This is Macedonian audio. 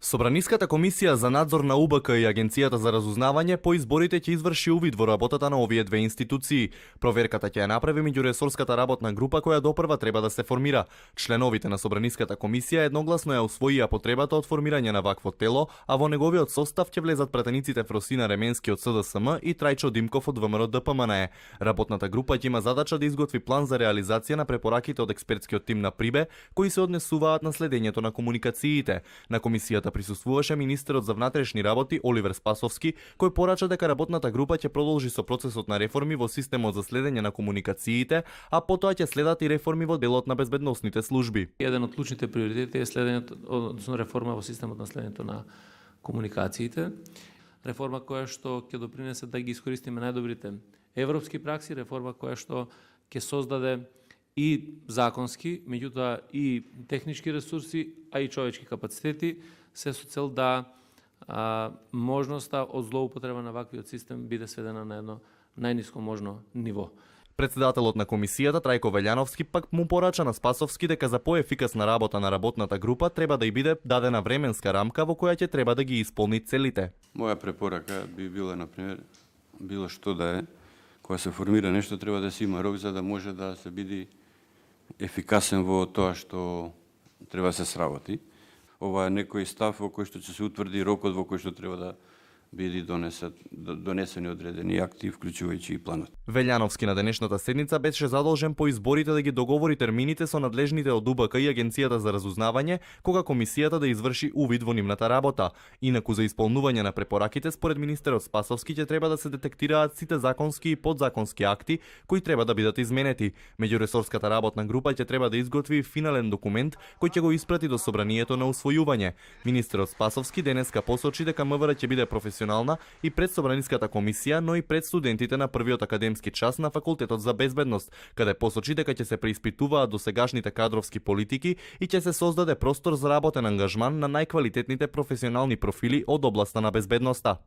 Собраниската комисија за надзор на УБК и Агенцијата за разузнавање по изборите ќе изврши увид во работата на овие две институции. Проверката ќе ја направи меѓуресорската работна група која допрва треба да се формира. Членовите на Собраниската комисија едногласно ја усвоија потребата од формирање на вакво тело, а во неговиот состав ќе влезат пратениците Фросина Ременски од СДСМ и Трајчо Димков од ВМРО ДПМНЕ. Работната група ќе има задача да изготви план за реализација на препораките од експертскиот тим на Прибе, кои се однесуваат на следењето на комуникациите. На комисијата присуствуваше министерот за внатрешни работи Оливер Спасовски, кој порача дека работната група ќе продолжи со процесот на реформи во системот за следење на комуникациите, а потоа ќе следат и реформи во делот на безбедносните служби. Еден од клучните приоритети е следењето, односно реформа во системот на следењето на комуникациите. Реформа која што ќе допринесе да ги искористиме најдобрите европски пракси, реформа која што ќе создаде и законски, меѓутоа и технички ресурси, а и човечки капацитети, се со цел да можноста од злоупотреба на ваквиот систем биде сведена на едно најниско можно ниво. Председателот на комисијата Трајко Велјановски пак му порача на Спасовски дека за поефикасна работа на работната група треба да и биде дадена временска рамка во која ќе треба да ги исполни целите. Моја препорака би била, например, било што да е, кога се формира нешто, треба да се има рок за да може да се биде ефикасен во тоа што треба да се сработи. Ова е некој став во кој што ќе се утврди рокот во кој што треба да биде донесени одредени акти, вклучувајќи и планот. Велјановски на денешната седница беше задолжен по изборите да ги договори термините со надлежните од УБК и Агенцијата за разузнавање, кога комисијата да изврши увид во нивната работа. Инаку за исполнување на препораките, според министерот Спасовски, ќе треба да се детектираат сите законски и подзаконски акти кои треба да бидат изменети. Меѓуресорската работна група ќе треба да изготви финален документ кој ќе го испрати до собранието на усвојување. Министерот Спасовски денеска посочи дека МВР ќе биде професионална и пред Собраниската комисија, но и пред студентите на првиот академски час на Факултетот за безбедност, каде посочи дека ќе се преиспитуваат досегашните кадровски политики и ќе се создаде простор за работен ангажман на најквалитетните професионални профили од областа на безбедноста.